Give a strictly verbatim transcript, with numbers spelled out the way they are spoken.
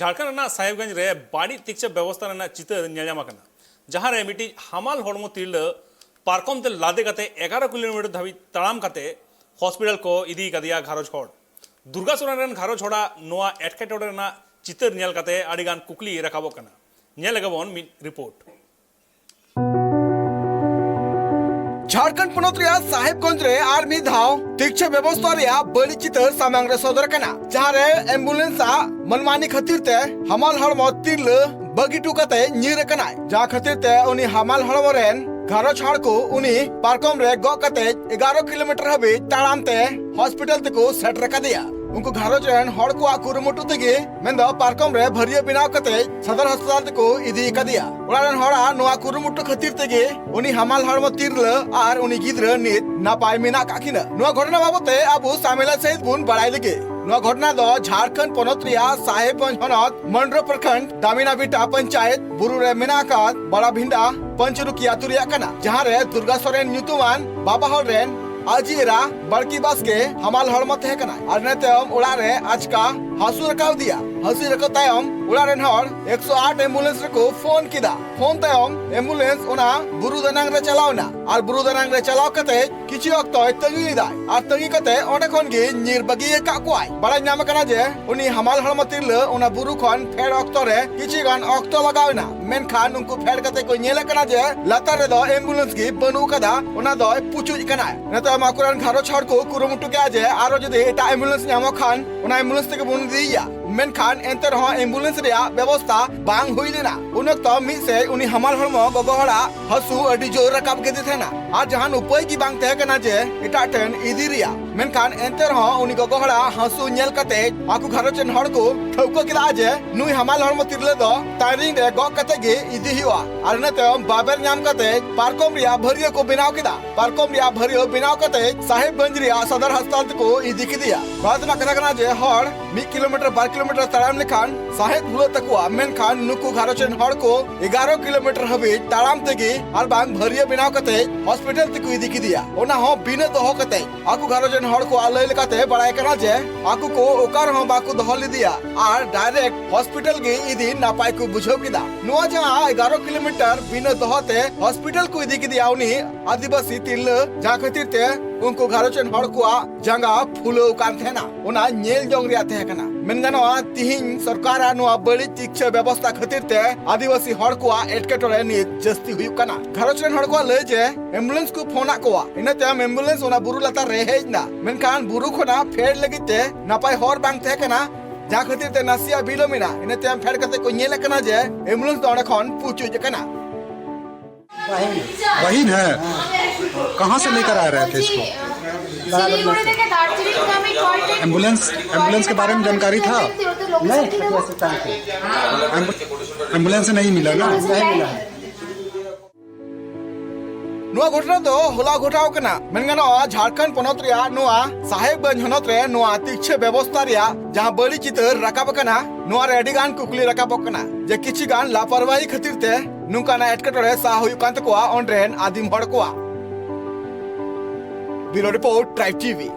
ᱡᱷᱟᱲᱠᱷᱚᱸᱰ ᱨᱮᱱᱟᱜ ᱥᱟᱦᱮᱵᱽᱜᱚᱸᱡᱽ ᱨᱮ ᱵᱟᱹᱲᱤᱡ ᱛᱤᱠᱪᱷᱟᱹ ᱵᱮᱵᱚᱥᱛᱷᱟ ᱨᱮᱱᱟᱜ ᱪᱤᱛᱟᱹᱨ ᱧᱮᱞ ᱧᱟᱢ ᱟᱠᱟᱱᱟ, ᱡᱟᱦᱟᱸ ᱨᱮ ᱢᱤᱫᱴᱤᱡ ᱦᱟᱢᱟᱞ ᱦᱚᱲᱢᱚ ᱛᱤᱨᱞᱟᱹ ᱯᱟᱨᱠᱚᱢ ᱛᱮ ᱞᱟᱫᱮ ᱠᱟᱛᱮ ᱮᱜᱟᱨᱚ ᱠᱤᱞᱳᱢᱤᱴᱟᱨ ᱫᱷᱟᱹᱵᱤᱡ ᱛᱟᱲᱟᱢ ᱠᱟᱛᱮ ᱦᱚᱥᱯᱤᱴᱟᱞ ᱠᱚ ᱤᱫᱤ ᱠᱟᱫᱮᱭᱟ ᱜᱷᱟᱨᱚᱸᱡᱽ ᱦᱚᱲ᱾ ᱫᱩᱨᱜᱟ ᱥᱚᱨᱮᱱ ᱨᱮᱱ ᱜᱷᱟᱨᱚᱸᱡᱽ ᱦᱚᱲᱟᱜ ᱱᱚᱣᱟ ᱮᱴᱠᱮᱴᱚᱬᱮ ᱨᱮᱱᱟᱜ ᱪᱤᱛᱟᱹᱨ ᱧᱮᱞ ᱠᱟᱛᱮ ᱟᱹᱰᱤ ᱜᱟᱱ ᱠᱩᱠᱞᱤ ᱨᱟᱠᱟᱵᱚᱜ ᱠᱟᱱᱟ᱾ ᱧᱮᱞ ᱞᱮᱜᱮ ᱵᱚᱱ ᱢᱤᱫ ᱨᱤᱯᱳᱨᱴ᱾ ᱡᱷᱟᱲᱠᱷᱚᱸᱰ ᱯᱚᱱᱚᱛ ᱨᱮᱭᱟᱜ ᱥᱟᱦᱮᱵᱽᱜᱚᱸᱡᱽ ᱨᱮ ᱟᱨ ᱢᱤᱫ ᱫᱷᱟᱣ ᱛᱤᱠᱪᱷᱟᱹ ᱵᱮᱵᱚᱥᱛᱷᱟ ᱨᱮᱭᱟᱜ ᱵᱟᱹᱲᱤᱡ ᱪᱤᱛᱟᱹᱨ ᱥᱟᱢᱟᱝ ᱨᱮ ᱥᱚᱫᱚᱨ ᱟᱠᱟᱱᱟ, ᱡᱟᱦᱟᱸ ᱨᱮ ᱮᱢᱵᱩᱞᱮᱱᱥ ᱟᱜ ᱢᱟᱱᱢᱟᱱᱤ ᱠᱷᱟᱹᱛᱤᱨ ᱛᱮ ᱦᱟᱢᱟᱞ ᱦᱚᱲᱢᱚ ᱛᱤᱨᱞᱟᱹ ᱵᱟᱹᱜᱤ ᱦᱚᱴᱚ ᱠᱟᱛᱮ ᱧᱤᱨ ᱟᱠᱟᱱᱟᱭ, ᱡᱟᱦᱟᱸ ᱠᱷᱟᱹᱛᱤᱨ ᱛᱮ ᱩᱱᱤ ᱦᱟᱢᱟᱞ ᱦᱚᱲᱢᱚ ᱨᱮᱱ ᱜᱷᱟᱨᱚᱸᱡᱽ ᱦᱚᱲ ᱠᱚ ᱩᱱᱤ ᱯᱟᱨᱠᱚᱢ ᱨᱮ ᱜᱚᱜ ᱠᱟᱛᱮ ᱮᱜᱟᱨᱚ ᱠᱤᱞᱳᱢᱤᱴᱟᱨ ᱦᱟᱹᱵᱤᱡ ᱛᱟᱲᱟᱢ ᱛᱮ ᱦᱚᱥᱯᱤᱴᱟᱞ ᱛᱮᱠᱚ ᱥᱮᱴᱮᱨ ᱟᱠᱟᱫᱮᱭᱟ᱾ ᱩᱱᱠᱩ ᱜᱷᱟᱨᱚᱸᱡᱽ ᱨᱮᱱ ᱦᱚᱲ ᱠᱚᱣᱟᱜ ᱠᱩᱨᱩᱢᱩᱴᱩ ᱛᱮᱜᱮ, ᱢᱮᱱᱫᱚ ᱯᱟᱨᱠᱚᱢ ᱨᱮ ᱵᱷᱟᱹᱨᱭᱟᱹ ᱵᱮᱱᱟᱣ ᱠᱟᱛᱮ ᱥᱚᱫᱚᱨ ᱦᱟᱥᱯᱟᱛᱟᱞ ᱛᱮᱠᱚ ᱤᱫᱤ ᱟᱠᱟᱫᱮᱭᱟ᱾ ᱚᱲᱟᱜ ᱨᱮᱱ ᱦᱚᱲᱟᱜ ᱱᱚᱣᱟ ᱠᱩᱨᱩᱢᱩᱴᱩ ᱠᱷᱟᱹᱛᱤᱨ ᱛᱮᱜᱮ ᱩᱱᱤ ᱦᱟᱢᱟᱞ ᱦᱚᱲᱢᱚ ᱛᱤᱨᱞᱟᱹ ᱟᱨ ᱩᱱᱤ ᱜᱤᱫᱽᱨᱟᱹ ᱱᱤᱛ ᱱᱟᱯᱟᱭ ᱢᱮᱱᱟᱜ ᱠᱟᱜ ᱠᱤᱱᱟ᱾ ᱱᱚᱣᱟ ᱜᱷᱚᱴᱚᱱᱟ ᱵᱟᱵᱚᱫ ᱛᱮ ᱟᱵᱚ ᱥᱟᱢᱮᱞᱟ ᱥᱟᱹᱦᱤᱡ ᱵᱚᱱ ᱵᱟᱲᱟᱭ ᱞᱮᱜᱮ᱾ ᱱᱚᱣᱟ ᱜᱷᱚᱴᱚᱱᱟ ᱫᱚ ᱡᱷᱟᱲᱠᱷᱚᱸᱰ ᱯᱚᱱᱚᱛ ᱨᱮᱭᱟᱜ ᱥᱟᱦᱮᱵᱽᱜᱚᱸᱡᱽ ᱦᱚᱱᱚᱛ ᱢᱚᱱᱰᱨᱚ ᱯᱨᱚᱠᱷᱚᱸᱰ ᱫᱟᱢᱤᱱᱟᱵᱤᱴᱟ ᱯᱚᱧᱪᱟᱭᱮᱛ ᱵᱩᱨᱩ ᱨᱮ ᱢᱮᱱᱟᱜ ᱟᱠᱟᱫ ᱵᱟᱲᱟᱵᱷᱤᱸᱰᱟ ᱯᱚᱧᱪᱚᱨᱩᱠᱤ ᱟᱹᱛᱩ ᱨᱮᱭᱟᱜ ᱠᱟᱱᱟ, ᱡᱟᱦᱟᱸ ᱨᱮ ᱫᱩᱨᱜᱟ ᱥᱚᱨᱮᱱ ᱧᱩᱛᱩᱢᱟᱱ ᱵᱟᱵᱟ ᱦᱚᱲ ᱨᱮᱱ ᱟᱡᱤ ᱮᱨᱟ ᱵᱟᱲᱠᱤ ᱵᱟᱥᱠᱮ ᱦᱟᱢᱟᱞ ᱦᱚᱲᱢᱚ ᱛᱟᱦᱮᱸ ᱠᱟᱱᱟᱭ ᱟᱨ ᱤᱱᱟᱹ ᱛᱟᱭᱚᱢ ᱚᱲᱟᱜ ᱨᱮ ᱟᱪᱠᱟ ᱦᱟᱹᱥᱩ ᱨᱟᱠᱟᱵ ᱮᱫᱮᱭᱟ᱾ ᱦᱟᱹᱥᱩ ᱨᱟᱠᱟᱵ ᱛᱟᱭᱚᱢ ᱚᱲᱟᱜ ᱨᱮᱱ ᱦᱚᱲ ᱮᱠᱥᱚ ᱟᱴ ᱮᱢᱵᱩᱞᱮᱱᱥ ᱨᱮᱠᱚ ᱯᱷᱳᱱ ᱠᱮᱫᱟ᱾ ᱯᱷᱳᱱ ᱛᱟᱭᱚᱢ ᱮᱢᱵᱩᱞᱮᱱᱥ ᱚᱱᱟ ᱵᱩᱨᱩ ᱫᱟᱱᱟᱝ ᱨᱮ ᱪᱟᱞᱟᱣ ᱮᱱᱟ ᱟᱨ ᱵᱩᱨᱩ ᱫᱟᱱᱟᱝ ᱨᱮ ᱪᱟᱞᱟᱣ ᱠᱟᱛᱮ ᱠᱤᱪᱷᱩ ᱚᱠᱛᱚᱭ ᱛᱟᱹᱜᱤ ᱞᱮᱫᱟᱭ ᱟᱨ ᱛᱟᱹᱜᱤ ᱠᱟᱛᱮ ᱚᱸᱰᱮ ᱠᱷᱚᱱ ᱜᱮ ᱧᱤᱨ ᱵᱟᱹᱜᱤ ᱟᱠᱟᱫ ᱠᱚᱣᱟᱭ᱾ ᱵᱟᱲᱟᱭ ᱧᱟᱢ ᱟᱠᱟᱱᱟ ᱡᱮ ᱩᱱᱤ ᱦᱟᱢᱟᱞ ᱦᱚᱲᱢᱚ ᱛᱤᱨᱞᱟᱹ ᱚᱱᱟ ᱵᱩᱨᱩ ᱠᱷᱚᱱ ᱯᱷᱮᱰ ᱚᱠᱛᱚ ᱨᱮ ᱠᱤᱪᱷᱩ ᱜᱟᱱ ᱚᱠᱛᱚ ᱞᱟᱜᱟᱣ ᱮᱱᱟ, ᱢᱮᱱᱠᱷᱟᱱ ᱩᱱᱠᱩ ᱯᱷᱮᱰ ᱠᱟᱛᱮ ᱠᱚ ᱧᱮᱞ ᱟᱠᱟᱱᱟ ᱡᱮ ᱞᱟᱛᱟᱨ ᱨᱮᱫᱚ ᱮᱢᱵᱩᱞᱮᱱᱥ ᱜᱮ ᱵᱟᱹᱱᱩᱜ ᱟᱠᱟᱫᱟ, ᱚᱱᱟ ᱫᱚᱭ ᱯᱩᱪᱩᱡ ᱟᱠᱟᱱᱟᱭ᱾ ᱤᱱᱟᱹ ᱛᱟᱭᱚᱢ ᱟᱠᱚᱨᱮᱱ ᱜᱷᱟᱨᱚᱸᱡᱽ ᱦᱚᱲ ᱠᱚ ᱠᱩᱨᱩᱢᱩᱴᱩ ᱠᱮᱫᱟ ᱡᱮ ᱟᱨᱚ ᱡᱩᱫᱤ ᱮᱴᱟᱜ ᱮᱢᱵᱩᱞᱮᱱᱥ ᱧᱟᱢᱚᱜ ᱠᱷᱟᱱ ᱚᱱᱟ ᱮᱢᱵᱩᱞᱮᱱᱥ ᱛᱮᱜᱮ ᱵᱚᱱ ᱤᱫᱤᱭᱮᱭᱟ, ᱢᱮᱱᱠᱷᱟᱱ ᱮᱱᱛᱮ ᱨᱮᱦᱚᱸ ᱮᱢᱵᱩᱞᱮᱱᱥ ᱨᱮᱭᱟᱜ ᱵᱮᱵᱚᱥᱛᱷᱟ ᱵᱟᱝ ᱦᱩᱭ ᱞᱮᱱᱟ᱾ ᱩᱱ ᱚᱠᱛᱚ ᱢᱤᱫ ᱥᱮᱫ ᱩᱱᱤ ᱦᱟᱢᱟᱞ ᱦᱚᱲᱢᱚ ᱜᱚᱜᱚ ᱦᱚᱲᱟᱜ ᱦᱟᱹᱥᱩ ᱟᱹᱰᱤ ᱡᱳᱨ ᱨᱟᱠᱟᱵ ᱠᱮᱫᱮ ᱛᱟᱦᱮᱱᱟ ᱟᱨ ᱡᱟᱦᱟᱱ ᱩᱯᱟᱹᱭ ᱜᱮ ᱵᱟᱝ ᱛᱟᱦᱮᱸ ᱠᱟᱱᱟ ᱡᱮ ᱮᱴᱟᱜ ᱴᱷᱮᱱ ᱤᱫᱤ ᱨᱮᱭᱟᱜ᱾ ᱢᱮᱱᱠᱷᱟᱱ ᱮᱱᱛᱮ ᱨᱮᱦᱚᱸ ᱩᱱᱤ ᱜᱚᱜᱚ ᱦᱚᱲᱟᱜ ᱦᱟᱹᱥᱩ ᱧᱮᱞ ᱠᱟᱛᱮ ᱟᱠᱚ ᱜᱷᱟᱨᱚᱸᱡᱽ ᱨᱮᱱ ᱦᱚᱲ ᱠᱚ ᱴᱷᱟᱹᱣᱠᱟᱹ ᱠᱮᱫᱟ ᱡᱮ ᱱᱩᱭ ᱦᱟᱢᱟᱞ ᱦᱚᱲᱢᱚ ᱛᱤᱨᱞᱟᱹ ᱫᱚ ᱴᱟᱭᱨᱤᱝ ᱨᱮ ᱜᱚᱜ ᱠᱟᱛᱮ ᱜᱮ ᱤᱫᱤ ᱦᱩᱭᱩᱜᱼᱟ᱾ ᱟᱨ ᱤᱱᱟᱹ ᱛᱟᱭᱚᱢ ᱵᱟᱵᱮᱨ ᱧᱟᱢ ᱠᱟᱛᱮ ᱯᱟᱨᱠᱚᱢ ᱨᱮᱭᱟᱜ ᱵᱷᱟᱹᱨᱭᱟᱹ ᱠᱚ ᱵᱮᱱᱟᱣ ᱠᱮᱫᱟ᱾ ᱯᱟᱨᱠᱚᱢ ᱨᱮᱭᱟᱜ ᱵᱷᱟᱹᱨᱭᱟᱹ ᱵᱮᱱᱟᱣ ᱠᱟᱛᱮ ᱥᱟᱦᱮᱵᱽᱜᱚᱸᱡᱽ ᱨᱮᱭᱟᱜ ᱥᱚᱫᱚᱨ ᱦᱟᱥᱯᱟᱛᱟᱞ ᱛᱮᱠᱚ ᱤᱫᱤ ᱠᱮᱫᱮᱭᱟ᱾ ᱵᱟᱲᱟᱭ ᱛᱮᱱᱟᱜ ᱠᱟᱛᱷᱟ ᱠᱟᱱᱟ ᱡᱮ ᱦᱚᱲ ᱢᱤᱫ ᱠᱤᱞᱳᱢᱤᱴᱟᱨ, ᱵᱟᱨ ᱠᱤᱞᱳᱢᱤᱴᱟᱨ ᱛᱟᱲᱟᱢ ᱞᱮᱠᱷᱟᱱ ᱥᱟᱦᱮᱫ ᱵᱷᱩᱞᱟᱹᱜ ᱛᱟᱠᱚᱣᱟ, ᱢᱮᱱᱠᱷᱟᱱ ᱱᱩᱠᱩ ᱜᱷᱟᱨᱚᱸᱡᱽ ᱨᱮᱱ ᱦᱚᱲ ᱠᱚ ᱮᱜᱟᱨᱚ ᱠᱤᱞᱳᱢᱤᱴᱟᱨ ᱦᱟᱹᱵᱤᱡ ᱛᱟᱲᱟᱢ ᱛᱮᱜᱮ ᱟᱨ ᱵᱟᱝ ᱵᱷᱟᱹᱨᱭᱟᱹ ᱵᱮᱱᱟᱣ ᱠᱟᱛᱮ ᱦᱚᱥᱯᱤᱴᱟᱞ ᱦᱚᱥᱯᱤᱴᱟᱞ ᱛᱮᱠᱚ ᱤᱫᱤ ᱠᱮᱫᱮᱭᱟ, ᱚᱱᱟ ᱦᱚᱸ ᱵᱤᱱᱟᱹ ᱫᱚᱦᱚ ᱠᱟᱛᱮ᱾ ᱟᱠᱚ ᱜᱷᱟᱨᱚᱸᱡᱽ ᱨᱮᱱ ᱦᱚᱲ ᱠᱚᱣᱟᱜ ᱞᱟᱹᱭ ᱞᱮᱠᱟᱛᱮ ᱵᱟᱲᱟᱭ ᱠᱟᱱᱟ ᱡᱮ ᱟᱠᱚ ᱠᱚ ᱚᱠᱟ ᱨᱮᱦᱚᱸ ᱵᱟᱠᱚ ᱫᱚᱦᱚ ᱞᱮᱫᱮᱭᱟ ᱟᱨ ᱰᱟᱭᱨᱮᱠᱴ ᱦᱚᱥᱯᱤᱴᱟᱞ ᱜᱮ ᱤᱫᱤ ᱱᱟᱯᱟᱭ ᱠᱚ ᱵᱩᱡᱷᱟᱹᱣ ᱠᱮᱫᱟ᱾ ᱱᱚᱣᱟ ᱡᱟᱦᱟᱸ ᱮᱜᱟᱨᱚ ᱠᱤᱞᱳᱢᱤᱴᱟᱨ ᱵᱤᱱᱟᱹ ᱫᱚᱦᱚ ᱛᱮ ᱦᱚᱥᱯᱤᱴᱟᱞ ᱠᱚ ᱤᱫᱤ ᱠᱮᱫᱮᱭᱟ ᱩᱱᱤ ᱟᱹᱫᱤᱵᱟᱹᱥᱤ ᱛᱤᱨᱞᱟᱹ, ᱡᱟᱦᱟᱸ ᱠᱷᱟᱹᱛᱤᱨ ᱛᱮ ᱩᱱᱠᱩ ᱜᱷᱟᱨᱚᱸᱡᱽ ᱨᱮᱱ ᱦᱚᱲ ᱠᱚᱣᱟᱜ ᱡᱟᱸᱜᱟ ᱯᱷᱩᱞᱟᱹᱣ ᱠᱟᱱ ᱛᱟᱦᱮᱱᱟ, ᱚᱱᱟ ᱧᱮᱞ ᱡᱚᱝ ᱨᱮᱭᱟᱜ ᱛᱟᱦᱮᱸ ᱠᱟᱱᱟ᱾ ᱢᱮᱱ ᱜᱟᱱᱚᱜᱼᱟ, ᱛᱤᱦᱤᱧ ᱥᱚᱨᱠᱟᱨᱟᱜ ᱱᱚᱣᱟ ᱵᱟᱹᱲᱤᱡ ᱪᱤᱠᱤᱛᱥᱟ ᱵᱮᱵᱚᱥᱛᱟ ᱠᱷᱟᱹᱛᱤᱨ ᱛᱮ ᱟᱹᱫᱤᱵᱟᱹᱥᱤ ᱦᱚᱲ ᱠᱚᱣᱟᱜ ᱮᱴᱠᱮᱴᱚᱬᱮ ᱱᱤᱛ ᱡᱟᱹᱥᱛᱤ ᱦᱩᱭᱩᱜ ᱠᱟᱱᱟ᱾ ᱜᱷᱟᱨᱚᱸᱡᱽ ᱨᱮᱱ ᱦᱚᱲ ᱠᱚᱣᱟᱜ ᱞᱟᱹᱭ ᱡᱮ ᱮᱢᱵᱩᱞᱮᱱᱥ ᱠᱚ ᱯᱷᱳᱱ ᱟᱫ ᱠᱚᱣᱟ, ᱤᱱᱟᱹ ᱛᱟᱭᱚᱢ ᱮᱢᱵᱩᱞᱮᱱᱥ ᱚᱱᱟ ᱵᱩᱨᱩ ᱞᱟᱛᱟᱨ ᱨᱮ ᱦᱮᱡ ᱮᱱᱟ, ᱢᱮᱱᱠᱷᱟᱱ ᱵᱩᱨᱩ ᱠᱷᱚᱱᱟᱜ ᱯᱷᱮᱰ ᱞᱟᱹᱜᱤᱫ ᱛᱮ ᱱᱟᱯᱟᱭ ᱦᱚᱨ ᱵᱟᱝ ᱛᱟᱦᱮᱸ ᱠᱟᱱᱟ, ᱡᱟᱦᱟᱸ ᱠᱷᱟᱹᱛᱤᱨ ᱛᱮ ᱱᱟᱥᱮᱭᱟᱜ ᱵᱤᱞᱚᱢ ᱮᱱᱟ᱾ ᱤᱱᱟᱹ ᱛᱟᱭᱚᱢ ᱯᱷᱮᱰ ᱠᱟᱛᱮ ᱠᱚ ᱧᱮᱞᱮᱫ ᱠᱟᱱᱟ ᱡᱮ ᱮᱢᱵᱩᱞᱮᱱᱥ ᱫᱚ ᱚᱸᱰᱮ ᱠᱷᱚᱱ ᱯᱩᱪᱩᱡ ᱟᱠᱟᱱᱟ᱾ वही है। कहाँ से लेकर आ रहे थे इसको? एम्बुलेंस, एम्बुलेंस के बारे में जानकारी था? एम्बुलेंस नहीं मिला ना? ᱱᱚᱣᱟ ᱜᱷᱚᱴᱚᱱᱟ ᱫᱚ ᱦᱚᱞᱟ ᱜᱷᱚᱴᱟᱣ ᱠᱟᱱᱟ᱾ ᱢᱮᱱ ᱜᱟᱱᱚᱜᱼᱟ, ᱡᱷᱟᱲᱠᱷᱚᱸᱰ ᱯᱚᱱᱚᱛ ᱨᱮᱭᱟᱜ ᱱᱚᱣᱟ ᱥᱟᱦᱮᱵᱽᱜᱚᱸᱡᱽ ᱦᱚᱱᱚᱛ ᱨᱮ ᱱᱚᱣᱟ ᱛᱤᱠᱪᱷᱟᱹ ᱵᱮᱵᱚᱥᱛᱟ ᱨᱮᱭᱟᱜ ᱡᱟᱦᱟᱸ ᱵᱟᱹᱲᱤᱡ ᱪᱤᱛᱟᱹᱨ ᱨᱟᱠᱟᱵ ᱟᱠᱟᱱᱟ, ᱱᱚᱣᱟ ᱨᱮ ᱟᱹᱰᱤ ᱜᱟᱱ ᱠᱩᱠᱞᱤ ᱨᱟᱠᱟᱵᱚᱜ ᱠᱟᱱᱟ ᱡᱮ ᱠᱤᱪᱷᱩ ᱜᱟᱱ ᱞᱟᱯᱟᱨᱣᱟᱦᱤ ᱠᱷᱟᱹᱛᱤᱨ ᱛᱮ ᱱᱚᱝᱠᱟᱱᱟᱜ ᱮᱴᱠᱮᱴᱚᱬᱮ ᱥᱟᱦ ᱦᱩᱭᱩᱜ ᱠᱟᱱ ᱛᱟᱠᱚᱣᱟ ᱚᱸᱰᱮ ᱨᱮᱱ ᱟᱹᱫᱤᱢ ᱦᱚᱲ ᱠᱚᱣᱟᱜ᱾ ᱵᱤᱭᱩᱨᱳ ᱨᱤᱯᱳᱨᱴ, ᱴᱨᱟᱭᱤᱵᱽ ᱴᱤᱵᱷᱤ᱾